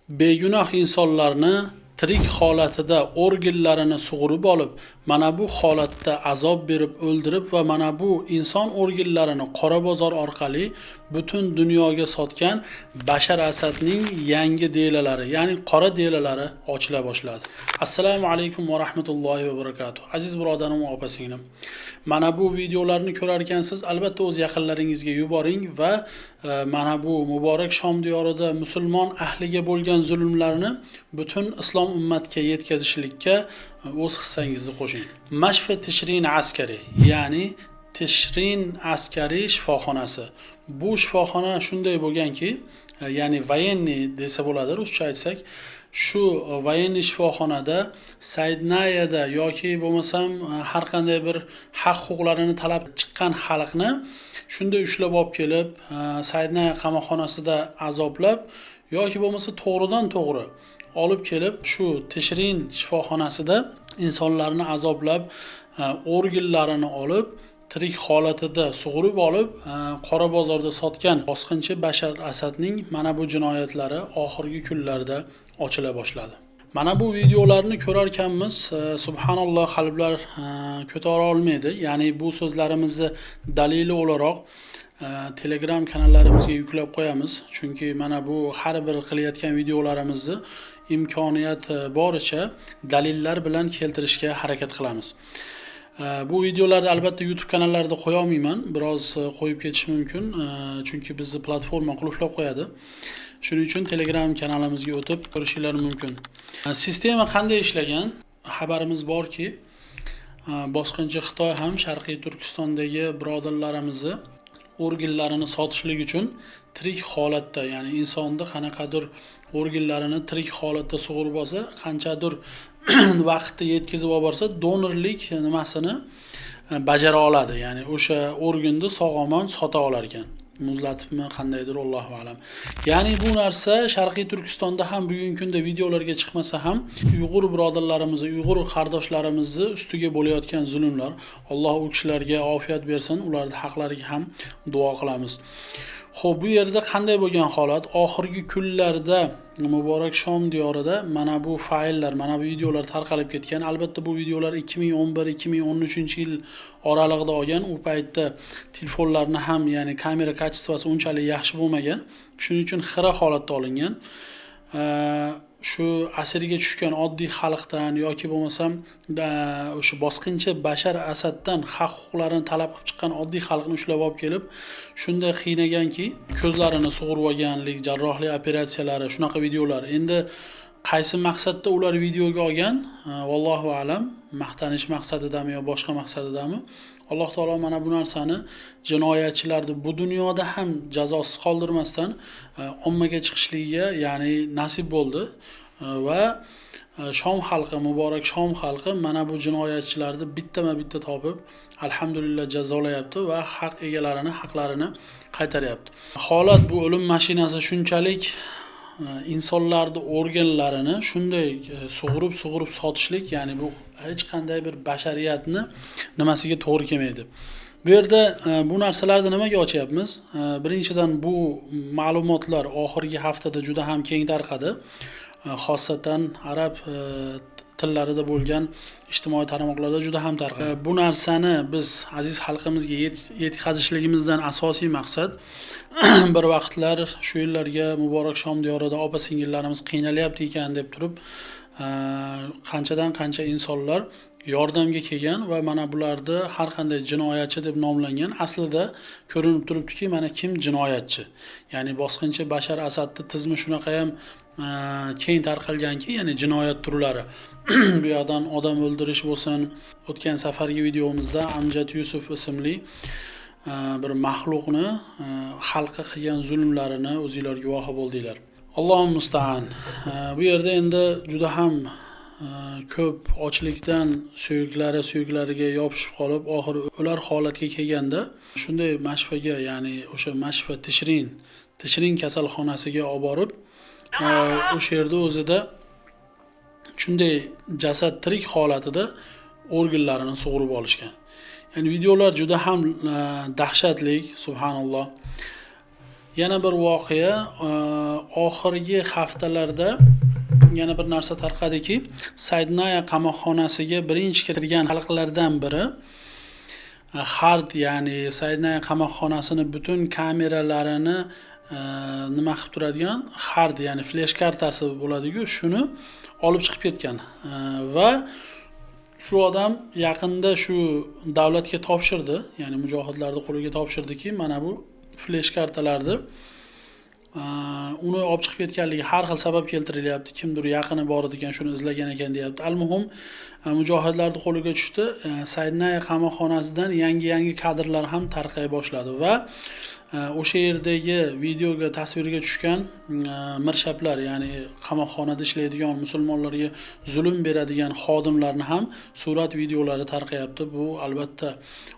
Begunoh insonlarni tirik holatida organlarini sug'urib olib, mana bu holatda azob berib o'ldirib va mana bu inson organlarini qora bozor orqali butun dunyoga sotgan Bashar Asadning yangi delalari, ya'ni qora delalari ochila boshladi. Assalomu alaykum va rahmatullohi va barakatuh. Aziz birodarim va opa singlim, mana bu videolarni ko'rar ekansiz, albatta o'z yaqinlaringizga yuboring va mana bu muborak Shom diyorida musulmon ahliga bo'lgan zulmlarni butun islom ummatga yetkazishlikka o'z hissangizni qo'shing. Mashfa Tishrin askari, ya'ni Tishrin askariy shifoxonasi. Bu shifoxona shunday bo'lganki, ya'ni военный desa bo'ladi ruscha aytsak, shu военный shifoxonada Saydnayada yoki bo'lmasam har qanday bir haq huquqlarini talab chiqqan xalqni shunday ushlab olib kelib, Saydnaya qamoqxonasida azoblab yoki bo'lmasa to'g'ridan to'g'ri olib kelib shu Tishrin shifoxonasida insonlarni azoblab, organlarini olib, tirik holatida sug'urib olib, qora bozorda sotgan bosqinchi Bashar Asadning mana bu jinoyatlari oxirgi kunlarda ochila boshladi. Mana bu videolarni ko'rar ekanmiz, subhanalloh, qalblar ko'tara olmaydi. Ya'ni bu so'zlarimizni dalili o'laroq Telegram kanallarimizga yuklab qo'yamiz. Chunki mana bu har bir qilayotgan videolarimizni imkoniyat boricha dalillar bilan keltirishga harakat qilamiz. Bu videolarni albatta YouTube kanallarida qo'ya olmayman. Biroz qo'yib ketish mumkin, chunki bizni platforma qulflab qo'yadi. Shuning uchun Telegram kanalimizga o'tib ko'rishinglar mumkin. Sistema qanday ishlagan? Xabarimiz borki, bosqinchi Xitoy ham Sharqiy Turkistondagi birodarlarimizni organlarini sotishlik uchun tirik holatda, ya'ni insonni qanaqadir organlarini tirik holatda sug'urib olsa, qanchadir vaqtda yetkazib olib borsa, donorlik nimasini bajara oladi, ya'ni o'sha organni sog' omon sota olar ekan, muzlatibmi, qandaydir, allohu alam. Ya'ni bu narsa Sharqiy Turkistonda ham bugungi kunda videolarga chiqmasa ham, uyg'ur birodarlarimizni, uyg'ur qardoshlarimizni ustiga bo'layotgan zulmlar, Alloh u kishilarga ofiyat bersin, ularni haqlariga ham duo qilamiz. Xo'p, bu yerda qanday bo'lgan holat? Oxirgi kunlarda muborak Shom diyorida mana bu fayllar, mana bu videolar tarqalib ketgan. Albatta bu videolar 2011-2013 yil oralig'ida olgan. U paytda telefonlarni ham, ya'ni kamera качество si unchalik yaxshi bo'lmagan. Shuning uchun xira holatda olingan. Shu asirga tushgan oddiy xalqdan yoki bo'lmasam o'sha bosqinchi Bashar Asaddan haq huquqlarini talab qilib chiqqan oddiy xalqni ushlab olib kelib shunday qiynaganki, ko'zlarini sug'urib olganlik, jarrohlik operatsiyalari, shunaqa videolar. Endi qaysi maqsadda ular videoga olgan, vallohu alam, maqtanish maqsadidami yo boshqa maqsadidami. Alloh taolo mana bu narsani, jinoyatchilarni bu dunyoda ham jazosiz qoldirmasdan ommaga chiqishligiga, ya'ni nasib bo'ldi va Shom xalqi, muborak Shom xalqi mana bu jinoyatchilarni bittama bitta topib, alhamdulillah, jazolayapti va haq egalarini haqlarini qaytaryapti. Holat bu o'lim mashinasi shunchalik insonlarni organlarini shunday sug'urib sug'urib sotishlik, ya'ni bu hech qanday bir bashariyatni nimasiga to'g'ri kelmaydi. Bu yerda bu narsalarni nimaga ochyapmiz? Birinchidan, bu ma'lumotlar oxirgi haftada juda ham keng tarqadi, xosatan arab tillarida bo'lgan ijtimoiy tarmoqlarda juda ham tarqadi. Bu narsani biz aziz xalqimizga yetkazishligimizdan asosiy maqsad, bir vaqtlar shu yillarga muborak Shom diyorida opa singillarimiz qiynalyapti ekan deb turib, qanchadan qancha insonlar yordamga kelgan va mana bularni har qanday jinoyatchi deb nomlangan. Aslida ko'rinib turibdiki, mana kim jinoyatchi, ya'ni bosqinchi Bashar Asadni tizimi shunaqa ham keng tarqalganki, ya'ni jinoyat turlari, bu yoqdan odam o'ldirish bo'lsin, o'tgan safargi videomizda Amjad Yusuf ismli bir maxluqni xalqqa qilgan zulmlarini o'zinglar guvohi bo'ldinglar. Allohu mustaan. Bu yerda endi juda ham ko'p ochlikdan suyaklari suyaklariga yopishib qolib, oxiri o'lar holatga kelganda shunday mashfaga, ya'ni o'sha mashfa Tishrin kasalxonasiga olib borib, o'sha yerda o'zida shunday jasad tirik holatida organlarini sug'urib olishgan. Ya'ni videolar juda ham dahshatli, subhanalloh. Yana bir voqea, oxirgi haftalarda yana bir narsa tarqadiki, Saydnaya qamoqxonasiga birinchi kirgan xalqlardan biri Hard, ya'ni Saydnaya qamoqxonasini butun kameralarini nima qilib turadigan hard, ya'ni flesh kartasi bo'ladi-ku, shuni olib chiqib ketgan va shu odam yaqinda shu davlatga topshirdi, ya'ni mujohidlarning qo'liga topshirdiki, mana bu flesh kartalarni uni olib chiqib ketganligi har xil sabab keltirilyapti. Kimdir yaqini bor ekan, shuni izlagan ekan deyapti. Al-muhim, mujohidlarning qo'liga tushdi. Saydnaya qamoqxonasidan yangi kadrlar ham tarqay boshladi va o'sha yerdagi videoga, tasvirga tushgan mirshablar, ya'ni qamoqxonada ishlaydigan musulmonlarga zulm beradigan xodimlarni ham surat videolari tarqayapti. Bu albatta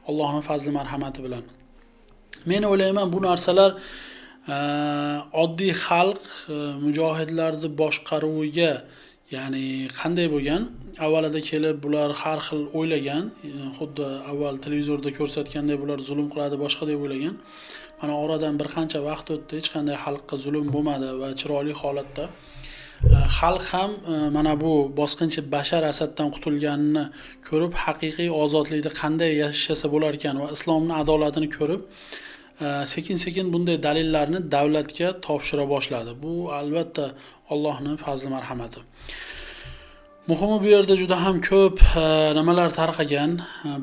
Allohning fazli marhamati bilan. Men o'ylayman, bu narsalar oddiy xalq mujohidlarni boshqaruviga, ya'ni qanday bo'lgan, avvalida kelib bular har xil o'ylagan, xuddi avval televizorda ko'rsatganday bular zulm qiladi boshqa deb o'ylagan. Mana oradan bir qancha vaqt o'tdi, hech qanday xalqqa zulm bo'lmadi va chiroyli holatda xalq ham mana bu bosqinchi Bashar Asaddan qutulganini ko'rib, haqiqiy ozodlikda qanday yashasa bo'lar ekan va islomning adolatini ko'rib, sekin-sekin bunday dalillarni davlatga topshira boshladi. Bu albatta Allohning fazli marhamati. Muhimi, bu yerda juda ham ko'p nimalar tarqagan,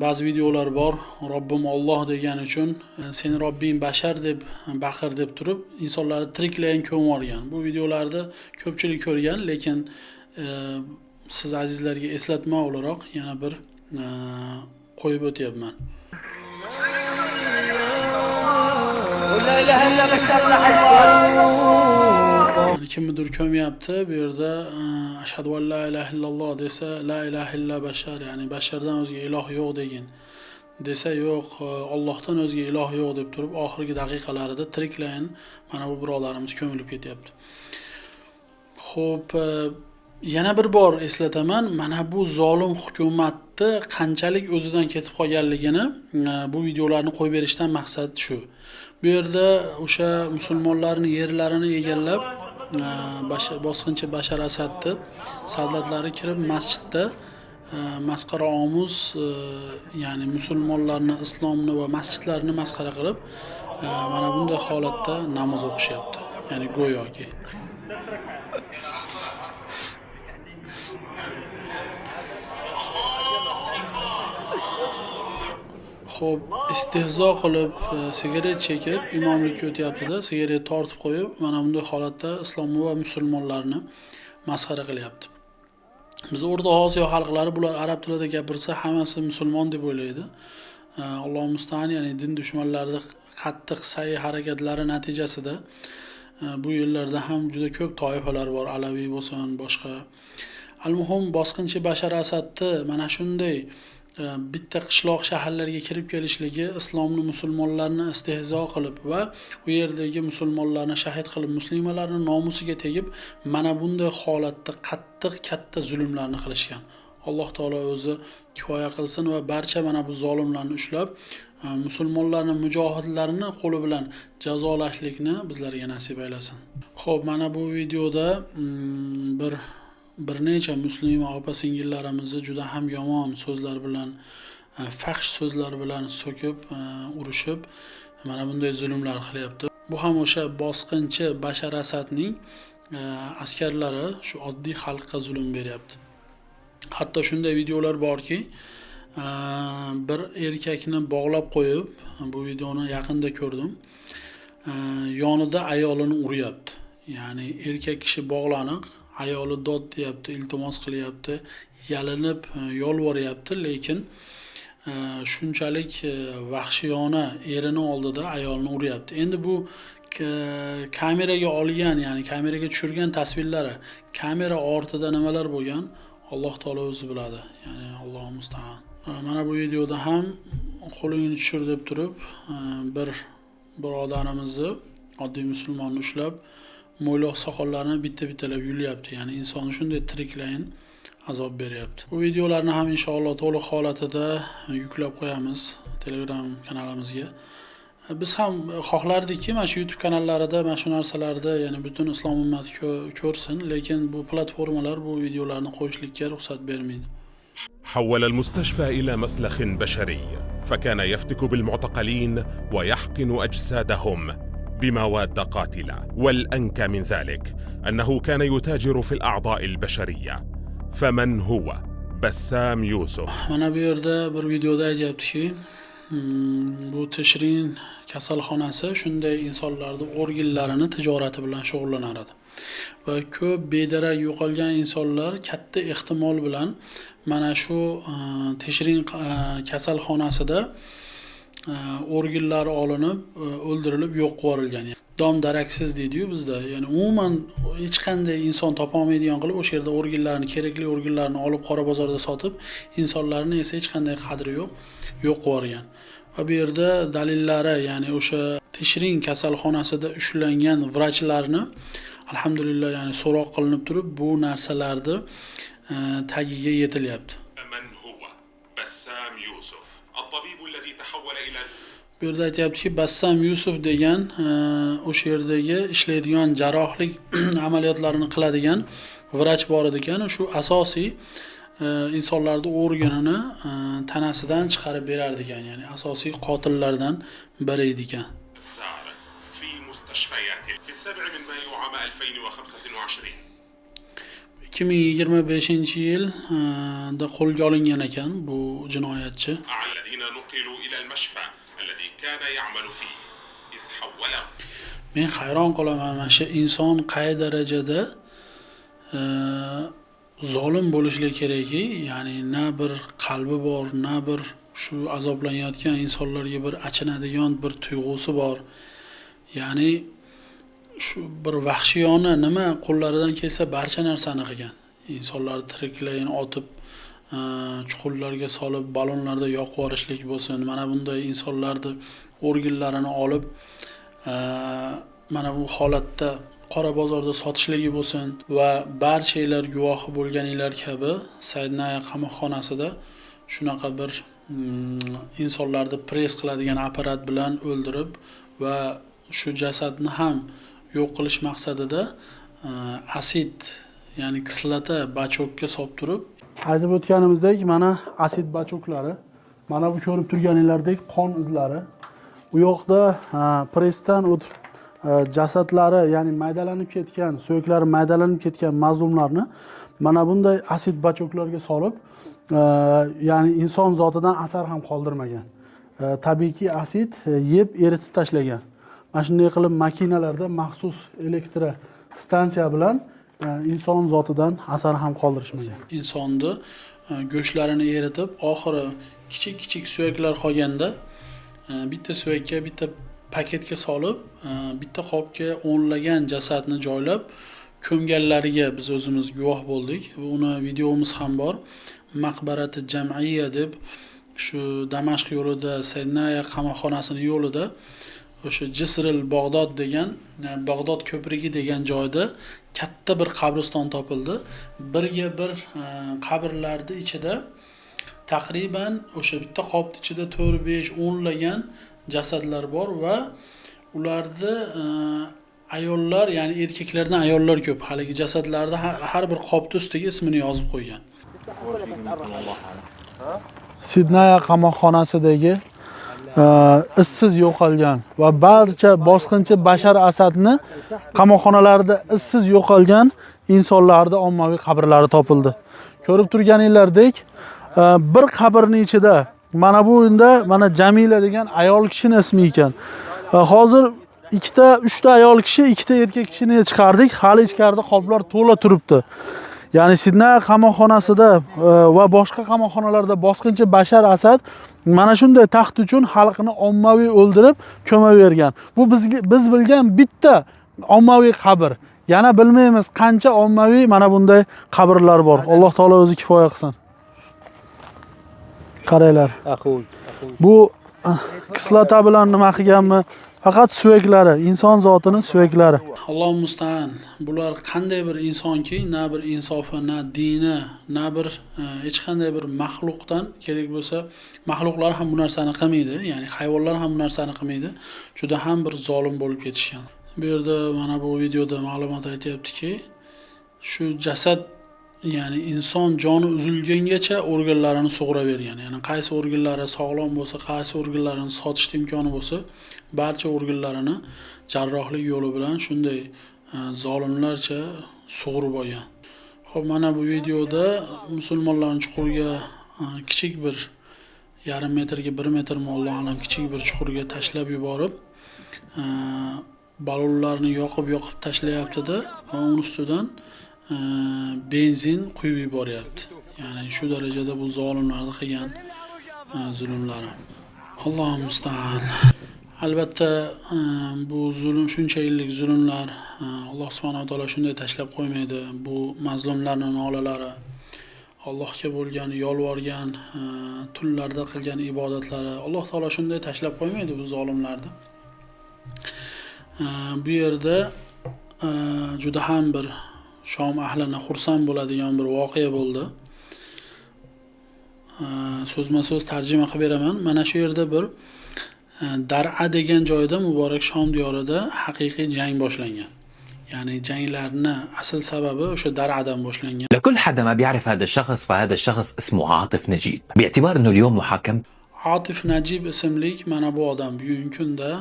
ba'zi videolar bor. Robbim Alloh degani uchun seni Robbing Bashar deb baqir deb turib, insonlarni tiriklayin ko'mib yuborgan. Bu videolarni ko'pchilik ko'rgan, lekin siz azizlarga eslatma o'laroq yana bir qo'yib o'tyapman. Kimnidir ko'myapti bu yerda, ashhadu an la ilaha illalloh desa, la ilaha illa bashar, ya'ni bashardan o'zga iloh yo'q degin desa, yo'q, Allohdan o'zga iloh yo'q deb turib, oxirgi daqiqalarida tiriklayin mana bu birodarimiz ko'milib ketyapti. Xo'p, yana bir bor eslataman, mana bu zolim hukumatni qanchalik o'zidan ketib qolganligini bu videolarni qo'yib berishdan maqsad shu. Bu yerda o'sha musulmonlarning yerlarini egallab, bosqinchi Bashar Asadni savlatlari kirib masjidda masxara omuz, ya'ni musulmonlarni, islomni va masjidlarni masxara qilib, mana bunday holatda namoz o'qishyapti. Ya'ni go'yoki. Xo'p, istehzo qilib, sigaret chekib imomlikka o'tyapti-da, sigaret tortib qo'yib, mana bunday holatda islomni va musulmonlarni masxara qilyapti. Biz O'rta Osiyo xalqlari bular arab tilida gapirsa hammasi musulmon deb o'ylaydi. Alloh musta'an, ya'ni din dushmanlarining qattiq sa'y harakatlari natijasida bu yerlarda ham juda ko'p toifalar bor, alaviy bo'lsin, boshqa. Al-muhim, bosqinchi Bashar Asadni mana shunday bitta qishloq shaharlarga kirib kelishligi islomni, musulmonlarni istehzo qilib va u yerdagi musulmonlarni shahid qilib, muslimalarni nomusiga tegib, mana bunday holatda qattiq katta zulmlarni qilishgan. Alloh taolo o'zi kifoya qilsin va barcha mana bu zolimlarni ushlab, musulmonlarni, mujohidlarni qo'li bilan jazolashlikni bizlarga nasib aylasin. Xo'p, mana bu videoda bir necha musulmon opa singillarimizni juda ham yomon so'zlar bilan, fahsh so'zlar bilan so'kib, urushib, mana bunday zulmlar qilyapti. Bu ham o'sha bosqinchi Bashar Asadning askarlari shu oddiy xalqqa zulm beryapti. Hatto shunday videolar borki, bir erkakni bog'lab qo'yib, bu videoni yaqinda ko'rdim, yonida ayolini uryapti. Ya'ni erkak kishi bog'laniq, ayoli dod deyapti, iltimos qilyapti, yalinib yolvoryapti, lekin shunchalik vahshiyona erini oldida ayolini uryapti. Endi bu kameraga olgan, ya'ni kameraga tushirgan tasvirlari, kamera ortida nimalar bo'lgan, Alloh taolo o'zi biladi. Ya'ni Allohu musta'an. Mana bu videoda ham qo'lingni tushir deb turib, bir birodarimizni, oddiy musulmonni ushlab, mo'yloq soqollarini bitta-bittalab yulyapti. Ya'ni insonni shunday tiriklayin azob beryapti. Bu videolarni ham inshaalloh to'liq holatida yuklab qo'yamiz Telegram kanalimizga. Biz ham xohlardikki, mana shu YouTube kanallarida mana shu narsalarni, ya'ni butun islom ummati ko'rsin, lekin bu platformalar bu videolarni qo'yishlikka ruxsat bermaydi. حول المستشفى الى مسلخ بشري، فكان يفتك بالمعتقلين ويحقن اجسادهم بمواد قاتله. والانكى من ذلك انه كان يتاجر في الاعضاء البشريه. فمن هو بسام يوسف؟ Mana bu yerda bir videoda aytyaptiki, bu Tishrin kasalxonasi shunday insonlarni organlarini tijorati bilan shug'ullanar edi. Va ko'p bedarak yo'qolgan insonlar katta ehtimol bilan mana shu Tishrin kasalxonasida organlari olinib, o'ldirilib yo'q qilib yuborilgan. Dom daraksiz deydi-yu bizda. Ya'ni umuman hech qanday inson topolmaydigan qilib o'sha yerda organlarni, kerakli organlarni olib qora bozorda sotib, insonlarni esa hech qanday qadri yo'q, yo'q qilib yuborgan. Va bu yerda dalillari, ya'ni o'sha Tishrin kasalxonasida ushlangan vrachlarni, alhamdulillah, ya'ni so'roq qilinib turib, bu narsalarni tagiga yetilyapti. من هو بسام يوسف، الطبيب الذي تحول الى Bu yerda aytyaptiki, Bassam Yusuf degan o'sha yerdagi ishlaydigan, jarrohlik amaliyotlarini qiladigan vrach bor ekan. Shu asosiy insonlarni organini tanasidan chiqarib berar ekan, ya'ni asosiy qotillardan biri edi ekan. الزار في مستشفيات. في 7 من مايو عام 2025 2025 yil da qo'lga olingan ekan bu jinoyatchi. الذين نقلوا إلى المشفى الذي كان يعمل فيه، إذ حوله Men hayron qolaman, mana shu inson qay darajada zolim bo'lishligi kerakki, ya'ni na bir qalbi bor, na bir shu azoblanayotgan insonlarga bir achinadigan bir tuyg'usi bor. Ya'ni shu bir vahshiyona nima qo'llaridan kelsa barcha narsani qilgan. Insonlarni tiriklayin otib, chuqurlarga solib, ballonlarda yoqib yuborishlik bo'lsin, mana bunday insonlarni organlarini olib, mana bu holatda qora bozorda sotishligi bo'lsin va barchanglar guvohi bo'lganinglar kabi Saydnaya qamoqxonasida shunaqa bir insonlarni press qiladigan apparat bilan o'ldirib va shu jasadni ham yo'q qilish maqsadida asid, ya'ni kislota bachokka solib turib, aytib o'tganimizdek, mana asid bachoklari, mana bu ko'rib turganinglardek qon izlari, u yoqda pressdan o'tib, jasadlari, ya'ni maydalanib ketgan, suyaklari maydalanib ketgan mazlumlarni mana bunday asid bachoklarga solib, ya'ni inson zotidan asar ham qoldirmagan. Tabiiyki, asid yeb eritib tashlagan. Mana shunday qilib makinalarda maxsus elektro stansiya bilan inson zotidan asar ham qoldirishmagan. Insonni go'shtlarini eritib, oxiri kichik kichik suyaklar qolganda, bitta suyakka bitta paketga solib, bitta qopga o'nlagan jasadni joylab ko'mganlariga biz o'zimiz guvoh bo'ldik. Uni videomiz ham bor. Maqbarati jamiya deb shu Damashq yo'lida, Saydnaya qamoqxonasini yo'lida, o'sha Jisril Bog'dod degan, Bog'dod ko'prigi degan joyda katta bir qabriston topildi. Birga bir qabrlarni ichida taqriban o'sha bitta qopni ichida 4, 5, o'nlagan jasadlar bor va ularni ayollar, ya'ni erkaklardan ayollar ko'p. Haligi jasadlarni har bir qopni ustiga ismini yozib qo'ygan. Sidnaya qamoqxonasidagi izsiz yo'qolgan va barcha bosqinchi Bashar Asadni qamoqxonalarida izsiz yo'qolgan insonlarni ommaviy qabrlari topildi. Ko'rib turganinglardek, bir qabrning ichida mana bu unda mana Jamila degan ayol kishini ismi ekan. Hozir ikkita, uchta ayol kishi, ikkita erkak kishini chiqardik. Hali ichkarida qoplar to'la turibdi. Ya'ni Sidnay qamoqxonasida va boshqa qamoqxonalarda bosqinchi Bashar Asad mana shunday taxt uchun xalqini ommaviy o'ldirib ko'mavergan. Bu bizga, biz bilgan bitta ommaviy qabr. Yana bilmaymiz, qancha ommaviy mana bunday qabrlar bor. Alloh taolo o'zi kifoya qilsin. Qaranglar. اخوي اخوي. Bu kislota bilan nima qilganmi? Faqat suyaklari, inson zotini suyaklari. Alloh mustaan. Bular qanday bir insonki, na bir insofi, na dini, na bir hech qanday bir maxluqdan kerak bo'lsa, maxluqlar ham bu narsani qilmaydi, ya'ni hayvonlar ham bu narsani qilmaydi. Juda ham bir zolim bo'lib ketishgan. Bu yerda mana bu videoda ma'lumot aytayaptiki, shu jasad, ya'ni inson joni uzilgangacha organlarini sug'uravergan. Ya'ni qaysi organlari sog'lom bo'lsa, qaysi organlarini sotishda imkoni bo'lsa, barcha organlarini jarrohlik yo'li bilan shunday zolimlarcha sug'urib olgan. Xo'p, mana bu videoda musulmonlarning chuqurga kichik bir 0,5 metrga 1 metrmi Alloh alam kichik bir chuqurga tashlab yuborib, ballonlarni yoqib tashlayapti-da va uning ustidan benzin quyib yuboryapti. Ya'ni shu darajada bu zolimlarni qilgan zulmlari. Allohu musta'an. Albatta bu zulm, shuncha yillik zulmlar Alloh subhanahu va taolo shunday tashlab qo'ymaydi. Bu mazlumlarning nolalari, Allohga bo'lgan yolvorgan, tunlarda qilgan ibodatlari, Alloh taolo shunday tashlab qo'ymaydi bu zolimlarni. Bu yerda juda ham bir Shom ahlini xursand bo'ladigan bir voqea bo'ldi. So'zma-so'z tarjima qilib beraman. Mana shu yerda bir Dar'a degan joyda muborak Shom diyorida haqiqiy jang boshlangan. Ya'ni janglarni asl sababi o'sha Dar'adan boshlangan. لكل حدا ما بيعرف هذا الشخص فهذا الشخص اسمه عاطف نجيب، باعتبار انه اليوم محاكمته Atif Najib ismli mana bu odam bugungi kunda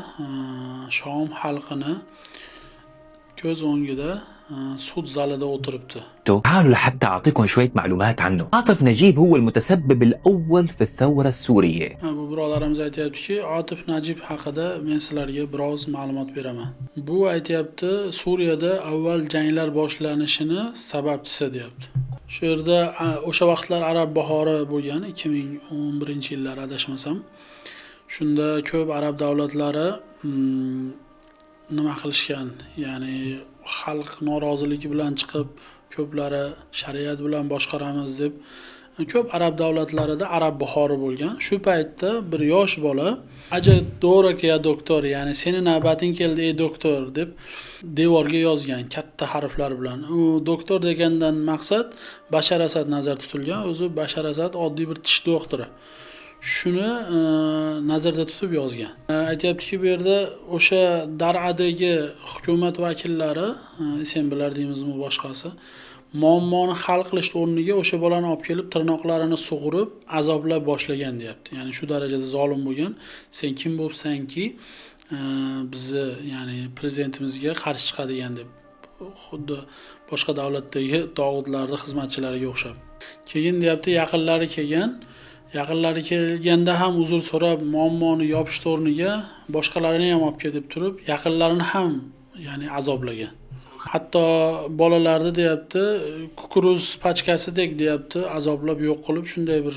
Shom xalqini ko'z o'ngida sud zalida o'tiribdi. تعالوا لحتى اعطيكم شويه معلومات عنه. عاطف نجيب هو المتسبب الاول في الثوره السوريه. Bu birodarimiz aytyaptiki, Atif Najib haqida men sizlarga biroz ma'lumot beraman. Bu aytyapti, Suriyada avval janglar boshlanishini sababchisi deyapti. Shu yerda o'sha vaqtlar Arab bahori bo'lgan, 2011-yillar adashmasam. Shunda ko'p arab davlatlari nima qilishgan, ya'ni xalq noroziligi bilan chiqib, ko'plari shariat bilan boshqaramiz deb ko'p arab davlatlarida arab bahori bo'lgan. Shu paytda bir yosh bola aja doraka ya doktor, ya'ni seni navbating keldi ey doktor deb devorga yozgan katta harflar bilan. U doktor degandan maqsad Bashar Asad nazarda tutilgan. O'zi Bashar Asad oddiy bir tish doktori. Shuni nazarda tutib yozgan. Aytyaptiki, bu yerda o'sha Dar'adagi hukumat vakillari, SMBlar deymizmi boshqasi, muammoni hal qilish o'rniga o'sha bolani olib kelib tirnoqlarini sug'urib azoblab boshlagan deyapti. Ya'ni shu darajada zolim bo'lgan. Sen kim bo'lsanki, bizni, ya'ni prezidentimizga qarshi chiqadigan deb. Xuddi boshqa davlatdagi tog'utlarning xizmatchilariga o'xshab. Keyin deyapti, yaqinlari kelgan. Yaqinlari kelganda ham uzr so'rab muammoni yopish o'rniga boshqalarini ham olib ketib turib, yaqinlarini ham, ya'ni azoblagan. Hatto bolalarni deyapti, kukuruz pachkasidek deyapti, azoblab yo'q qilib, shunday bir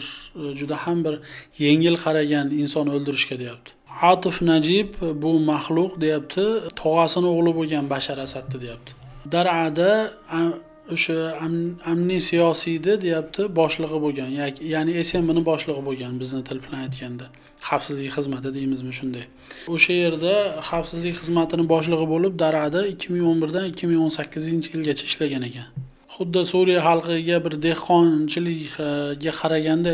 juda ham bir yengil qaragan inson o'ldirishga deyapti. Atif Najib bu maxluq deyapti, tog'asini o'g'li bo'lgan Bashar Asadni deyapti. Dar'ada o'sha amniy siyosiyda deyapti boshlig'i bo'lgan, ya'ni SMBni boshlig'i bo'lgan, bizni til bilan aytganda xavfsizlik xizmati deymizmi shunday. O'sha yerda xavfsizlik xizmatining boshlig'i bo'lib Dar'ada 2011 dan 2018-yilgacha ishlagan ekan. Xuddi Suriya xalqiga bir dehqonchilikka qaraganda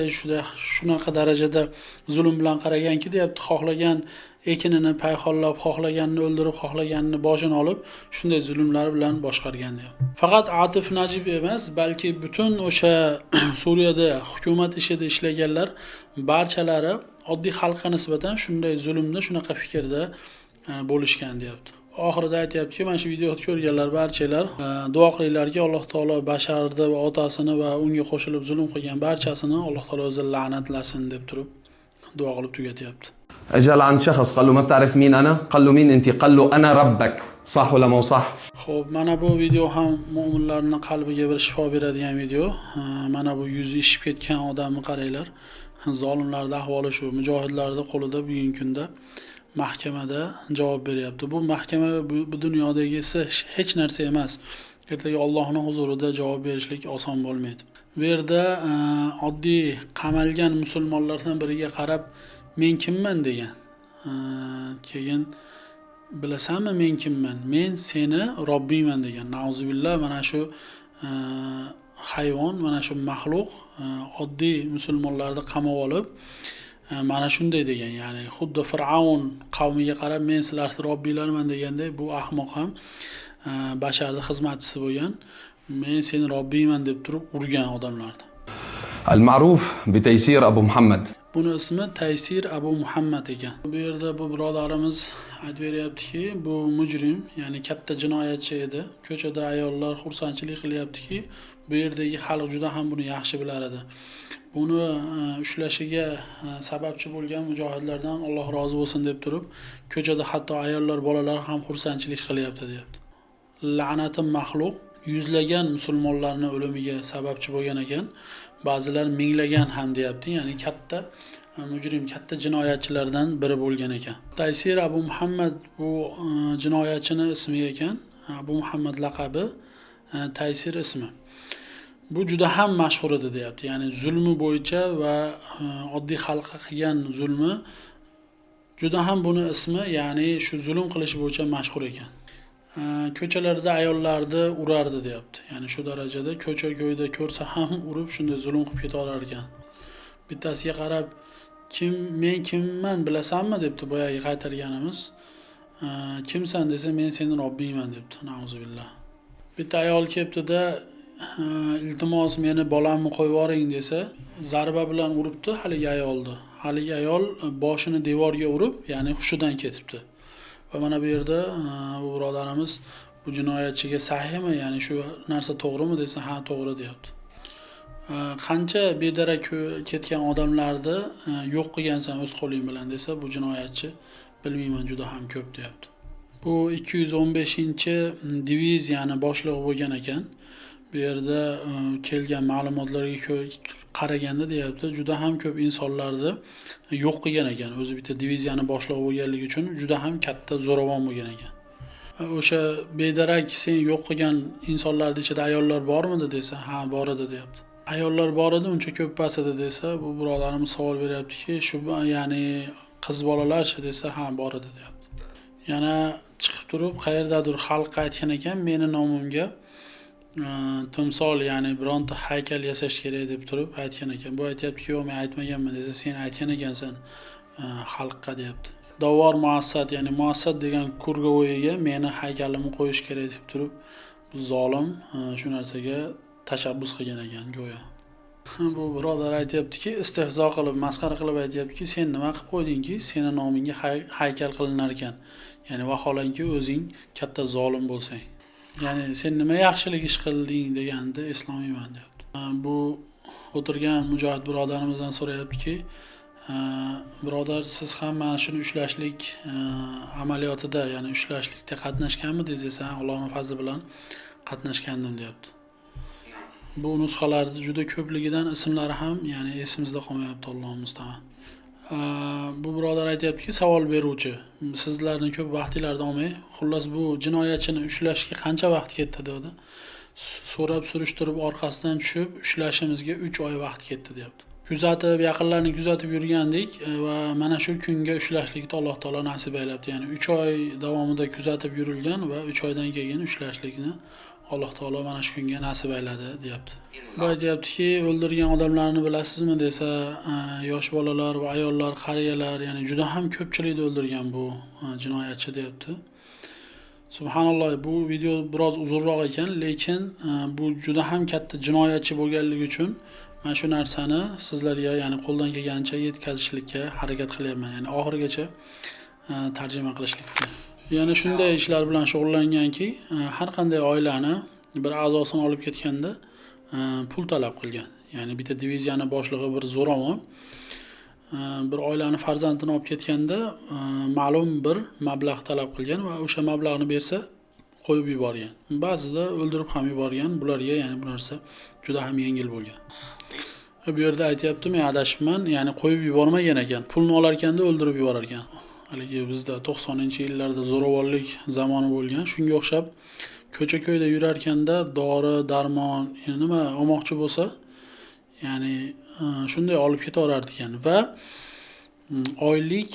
shunaqa darajada zulm bilan qaraganki deyapti, xohlagan ekinini payxollab, xohlaganini o'ldirib, xohlaganini boshini olib, shunday zulmlar bilan boshqargan deyapti. Faqat Atif Najib emas, balki butun o'sha Suriyada hukumat ishida ishlaganlar barchalari oddiy xalqqa nisbatan shunday zulmda, shunaqa fikrda bo'lishgan deyapti. Oxirida aytyaptiki, mana shu videoni ko'rganlar barchalar duo qilinglarki, Alloh taolo Basharni va otasini va unga qo'shilib zulm qilgan barchasini Alloh taolo o'zi la'natlasin deb turib duo qilib tugatyapti. اجى لعند شخص قال له ما بتعرف مين انا؟ قال له مين انت؟ قال له انا ربك، صح ولا مو صح؟ Xo'p, mana bu video ham mo'minlarning qalbiga bir shifo beradigan video. Mana bu yuzi ishib ketgan odamni qaranglar. Zolimlarning ahvoli shu, mujohidlarning qo'lida bugungi kunda mahkamada javob beryapti. Bu mahkama bu dunyodagisi hech narsa emas. Ertaga Allohning huzurida javob berishlik oson bo'lmaydi. Bu yerda oddiy qamalgan musulmonlardan biriga qarab men kimman degan. Keyin Bilasanmi men kimman? Men seni Robbingman degan. Nauzubillah, mana shu hayvon, mana shu maxluq oddiy musulmonlarni qamab olib, mana shunday degan. Ya'ni xuddi Fir'avn qavmiga qarab men sizlarni Robbinglarman deganday, bu ahmoq ham basharning xizmatchisi bo'lgan. Men seni Robbingman deb turib urgan odamlarni. المعروف بتيسير أبو محمد. Buni ismi Taysir Abu Muhammad ekan. Bu yerda bu birodarimiz aytib beryaptiki, bu mujrim, ya'ni katta jinoyatchi edi. Ko'chada ayollar xursandchilik qilyaptiki, bu yerdagi xalq juda ham buni yaxshi bilar edi. Buni ushlashiga sababchi bo'lgan mujohidlardan Alloh rozi bo'lsin deb turib, ko'chada hatto ayollar, bolalar ham xursandchilik qilyapti deyapti. La'nati maxluq yuzlagan musulmonlarning o'limiga sababchi bo'lgan ekan. Ba'zilar minglagan ham deyapti, ya'ni katta mujrim, katta jinoyatchilardan biri bo'lgan ekan. Taysir Abu Muhammad bu jinoyatchini ismi ekan. Abu Muhammad laqabi, Taysir ismi. Bu juda ham mashhur edi deyapti. Ya'ni zulmi bo'yicha va oddiy xalqqa qilgan zulmi juda ham buni ismi, ya'ni shu zulm qilish bo'yicha mashhur ekan. Ko'chalarda ayollarni urardi deyapti. Ya'ni shu darajada ko'cha ko'yda ko'rsa ham urib shunday zulm qilib ketaverar ekan. Bittasiga qarab, kim men kimman bilasanmi debdi boyagi qaytarganimiz. Kimsan desa, men seni Robbingman debdi. Nauzubillah. Bitta ayol kelibdi-da, iltimos meni bolamni qo'yib yuboring desa, zarba bilan uribdi haligi ayolni. Haligi ayol boshini devorga urib, ya'ni hushidan ketibdi. Va mana bu yerda bu birodarimiz bu jinoyatchiga sahiymi, ya'ni shu narsa to'g'rimi desa, ha to'g'ri deyapti. Qancha bedarak ketgan odamlarni yo'q qilgansan o'z qo'ling bilan desa, bu jinoyatchi bilmayman juda ham ko'p deyapti. Bu 215 diviziyani boshlig'i bo'lgan ekan. Bu yerda kelgan ma'lumotlarga qaraganda deyapti, juda ham ko'p insonlarni yo'q qilgan ekan. O'zi bitta diviziyani boshlig'i bo'lganligi uchun juda ham katta zo'ravon bo'lgan ekan. O'sha bedarak sen yo'q qilgan insonlarning ichida ayollar bormidi desa, ha bor edi deyapti. Ayollar bor edi, uncha ko'p emas edi desa, bu birodarimiz savol beryaptiki, shu ya'ni qiz bolalarchi desa, ha bor edi deyapti. Yana chiqib turib qayerdadir xalqqa aytgan ekan, meni nomimga timsol, ya'ni bironta haykal yasash kerak deb turib aytgan ekan. Bu aytyaptiki, yo'q men aytmaganman desa, sen aytgan ekansan xalqqa deyapti. Davor muassat, ya'ni muassat degan kurgovoyiga meni haykalimni qo'yish kerak deb turib bu zolim shu narsaga tashabbus qilgan ekan go'yo. Bu birodar aytyaptiki, istehzo qilib, masxara qilib aytyaptiki, sen nima qilib qo'ydingki, seni nomingga haykal qilinar ekan. Ya'ni vaholanki o'zing katta zolim bo'lsang. Ya'ni sen nima yaxshilik ish qilding deganda eslolmayman deyapti. Bu o'tirgan mujohid birodarimizdan so'rayaptiki, birodar siz ham mana shuni ushlashlik amaliyotida, ya'ni ushlashlikda qatnashganmidingiz desa, Allohning fazli bilan qatnashgandim deyapti. Bu nusxalarning juda ko'pligidan ismlari ham, ya'ni esimizda qolmayapti, Allohu musta'an. Bu birodar aytyaptiki, savol beruvchi, sizlarni ko'p vaqtinglarni olmay, xullas bu jinoyatchini ushlashga qancha vaqt ketdi dedi. So'rab surishtirib orqasidan tushib ushlashimizga 3 oy vaqt ketdi deyapti. Kuzatib, yaqinlarni kuzatib yurgandik va mana shu kunga ushlashlikni Alloh taolo nasib aylabdi. Ya'ni 3 oy davomida kuzatib yurilgan va 3 oydan keyin ushlashlikni Alloh taolo mana shu kunga nasib ayladi deyapti. Bu aytyaptiki, o'ldirgan odamlarni bilasizmi desa, yosh bolalar va ayollar, qariyalar, ya'ni juda ham ko'pchilikni o'ldirgan bu jinoyatchi deyapti. Subhanalloh, bu video biroz uzunroq ekan, lekin bu juda ham katta jinoyatchi bo'lganligi uchun mana shu narsani sizlarga, ya'ni qo'ldan kelgancha yetkazishlikka harakat qilyapman, ya'ni oxirigacha tarjima qilishlikka. Yana shunday ishlar bilan shug'ullanganki, har qanday oilani bir a'zosini olib ketganda pul talab qilgan. Ya'ni bitta diviziyani boshlig'i bir zo'ravon bir oilani farzandini olib ketganda ma'lum bir mablag' talab qilgan va o'sha mablag'ni bersa qo'yib yuborgan. Ba'zida o'ldirib ham yuborgan. Bularga, ya'ni bu narsa juda ham yengil bo'lgan. Bu yerda aytyapti, men adashibman, ya'ni qo'yib yubormagan ekan. Pulni olarkanda o'ldirib yuborar ekan. Haligi bizda 90-yillarda zo'ravonlik zamoni bo'lgan. Shunga o'xshab ko'cha-ko'yda yurarkanda dori, darmon, nima olmoqchi bo'lsa, ya'ni shunday olib ketaverar ekan va Oylik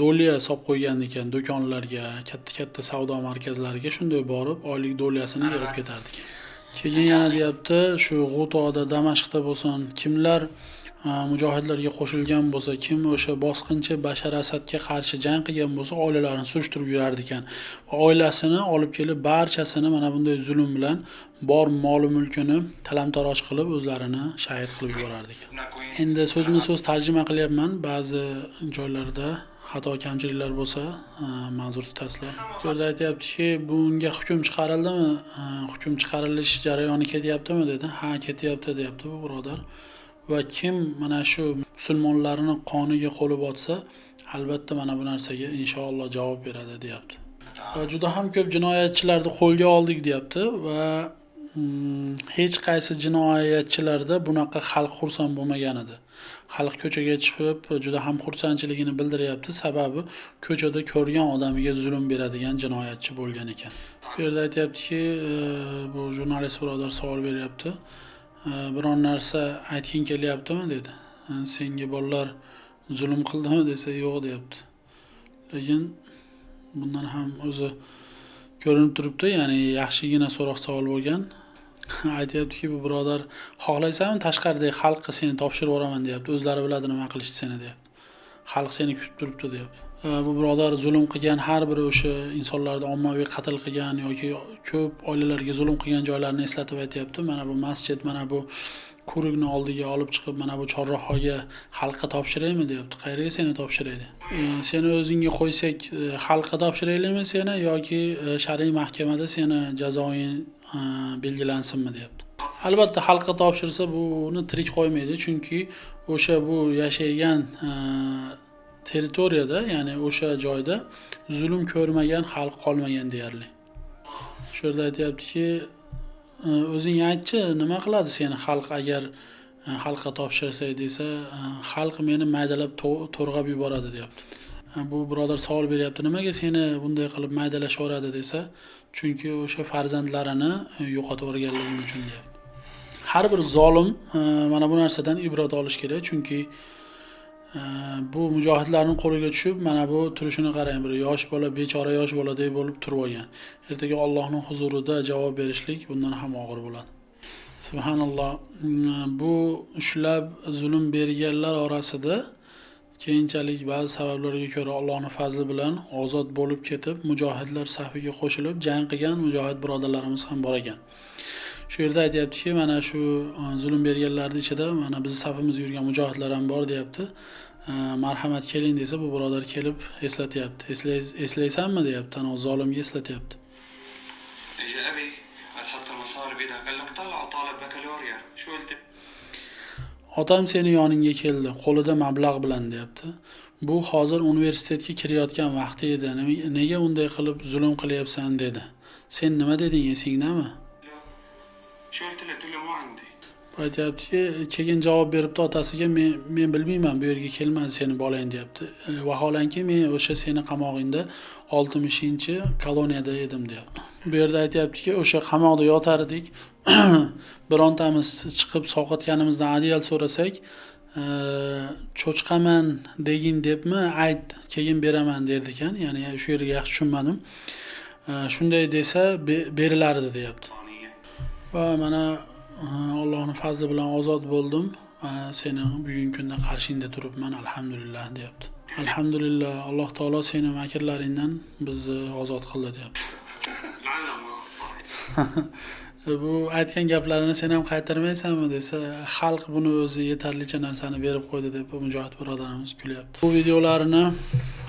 dolya solib qo'ygan ekan do'konlarga, katta-katta savdo markazlariga shunday borib oylik dolyasini yig'ib ketardi ekan. Keyin yana deyapti, shu G'utoda, Damashqda bo'lsin, kimlar mujohidlarga qo'shilgan bo'lsa, kim o'sha bosqinchi Bashar Asadga qarshi jang qilgan bo'lsa, oilalarini surishtirib yurardi ekan. Va oilasini olib kelib barchasini mana bunday zulm bilan bor moli mulkini talam-taroj qilib o'zlarini shahid qilib yuborardi ekan. Endi so'zma-so'z tarjima qilyapman, ba'zi joylarda xato kamchiliklar bo'lsa, ma'zur tutasizlar. Bu yerda aytyaptiki, bunga hukm chiqarildimi? Hukm chiqarilish jarayoni ketyaptimi dedi. Ha, ketyapti deyapti bu birodar. Va kim mana shu musulmonlarni qoniga qo'li botsa, albatta mana bu narsaga inshaalloh javob beradi deyapti. Va juda ham ko'p jinoyatchilarni qo'lga oldik deyapti va hech qaysi jinoyatchilarda bunaqa xalq xursand bo'lmagan edi. Xalq ko'chaga chiqib juda ham xursandchiligini bildiryapti, sababi ko'chada ko'rgan odamiga zulm beradigan jinoyatchi bo'lgan ekan. Bu yerda aytyaptiki, bu jurnalist birodar savol beryapti. Biron narsa aytging kelyaptimi dedi. Senga bolalar zulm qildimi desa, yo'q deyapti. Lekin bundan ham o'zi ko'rinib turibdi, ya'ni yaxshigina so'roq savol bo'lgan. Aytyaptiki, bu birodar xohlaysanmi tashqaridagi xalqqa seni topshirib yuboraman deyapti. O'zlari biladi nima qilishni seni deyapti. Xalq seni kutib turibdi deyapti. Bu birodar zulm qilgan har bir o'sha insonlarni ommaviy qatl qilgan yoki ko'p oilalarga zulm qilgan joylarni eslatib aytyapti. Mana bu masjid, mana bu ko'rikni oldiga olib chiqib, mana bu chorrahaga xalqqa topshiraymi deyapti. Qayerga seni topshiraydi? Seni o'zingga qo'ysak, xalqqa topshiraylikmi seni yoki shar'iy mahkamada seni jazoing belgilansinmi deyapti. Albatta xalqqa topshirsa buni tirik qo'ymaydi, chunki o'sha bu yashaygan territoriyada, ya'ni o'sha joyda zulm ko'rmagan xalq qolmagan deyarli. Shu yerda aytyaptiki, o'zing aytchi, nima qiladi seni xalq agar xalqqa topshirsak desa, xalq meni maydalab to'rg'ab yuboradi deyapti. Bu birodar savol beryapti, nimaga seni bunday qilib maydalashvoradi desa, chunki o'sha farzandlarini yo'qotib yuborganligi uchun deyapti. Har bir zolim mana bu narsadan ibrat olish kerak, chunki bu mujohidlarning qo'liga tushib, mana bu turishini qarang, bir yosh bola, bechora yosh boladek bo'lib turib olgan. Ertaga Allohning huzurida javob berishlik bundan ham og'ir bo'ladi. Subhanalloh, bu ushlab zulm berganlar orasida keyinchalik ba'zi sabablarga ko'ra Allohning fazli bilan ozod bo'lib ketib, mujohidlar safiga qo'shilib jang qilgan mujohid birodarlarimiz ham bor ekan. Shu yerda aytyaptiki, mana shu zulm berganlarning ichida mana bizni safimizda yurgan mujohidlar ham bor deyapti. Marhamat keling desa, bu birodar kelib eslatyapti. Eslaysanmi deyapti, ana zolimga eslatyapti. اجى ابي قال حط المصاري بايدك، قال لك طلعوا طالب بكالوريا، شو قلت؟ Otam seni yoningga keldi, qo'lida mablag' bilan deyapti. Bu hozir universitetga kirayotgan vaqti edi. Nega unday qilib zulm qilyapsan dedi. Sen nima deding, esingdami? شو قلت له؟ قلت له مو عندي. Bu aytyaptiki, keyin javob beribdi otasiga, men bilmayman, bu yerga kelmadi seni bolang deyapti. Vaholanki men o'sha seni qamog'ingda 60-koloniyada edim deyapti. Bu yerda aytyaptiki, o'sha qamoqda yotardik. Birontamiz chiqib sovqotganimizdan adyal so'rasak, cho'chqaman degin debmi, ayt, keyin beraman derdi ekan. Ya'ni shu yerga yaxshi tushunmadim. Shunday desa berilardi deyapti. Va mana Allohning fazli bilan ozod bo'ldim. Seni bugungi kunda qarshingda turibman, alhamdulillah deyapti. Alhamdulillah, Alloh taolo seni makrlaringdan bizni ozod qildi deyapti. Bu aytgan gaplarini sen ham qaytarmaysanmi desa, xalq buni o'zi yetarlicha narsani berib qo'ydi deb mujohid birodarimiz kulyapti. Bu videolarni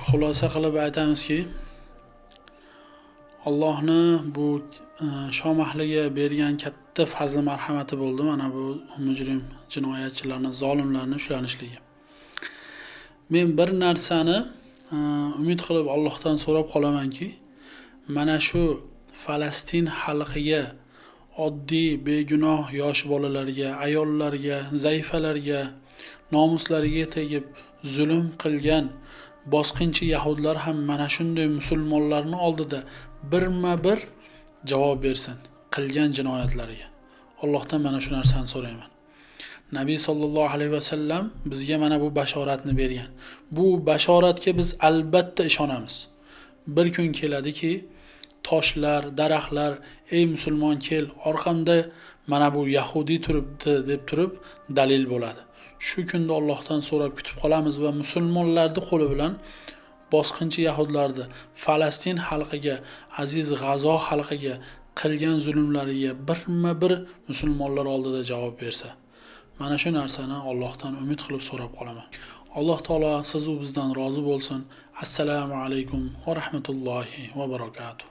xulosa qilib aytamizki, Allohni bu Shom ahliga bergan katta fazli marhamati bo'ldi mana bu mujrim jinoyatchilarni, zolimlarni ushlanishligi. Men bir narsani umid qilib Allohdan so'rab qolamanki, mana shu Falastin xalqiga, oddiy begunoh yosh bolalarga, ayollarga, zaifalarga, nomuslariga tegib zulm qilgan bosqinchi yahudlar ham mana shunday musulmonlarning oldida birma-bir javob bersin qilgan jinoyatlariga. Allohdan mana shu narsani so'rayman. Nabiy sollallohu alayhi vasallam bizga mana bu bashoratni bergan. Bu bashoratga biz albatta ishonamiz. Bir kun keladiki, toshlar, daraxtlar, ey musulmon kel, orqamda mana bu yahudiy turibdi deb turib dalil bo'ladi. Shu kunda Allohdan so'rab kutib qolamiz va musulmonlarning qo'li bilan bosqinchi yahudlarni Falastin xalqiga, aziz G'azo xalqiga qilgan zulmlariga birma-bir musulmonlar oldida javob bersa. Mana shu narsani Allohdan umid qilib so'rab qolaman. Alloh taolo siz u bizdan rozi bo'lsin. Assalomu alaykum va rahmatullohi va barakatuh.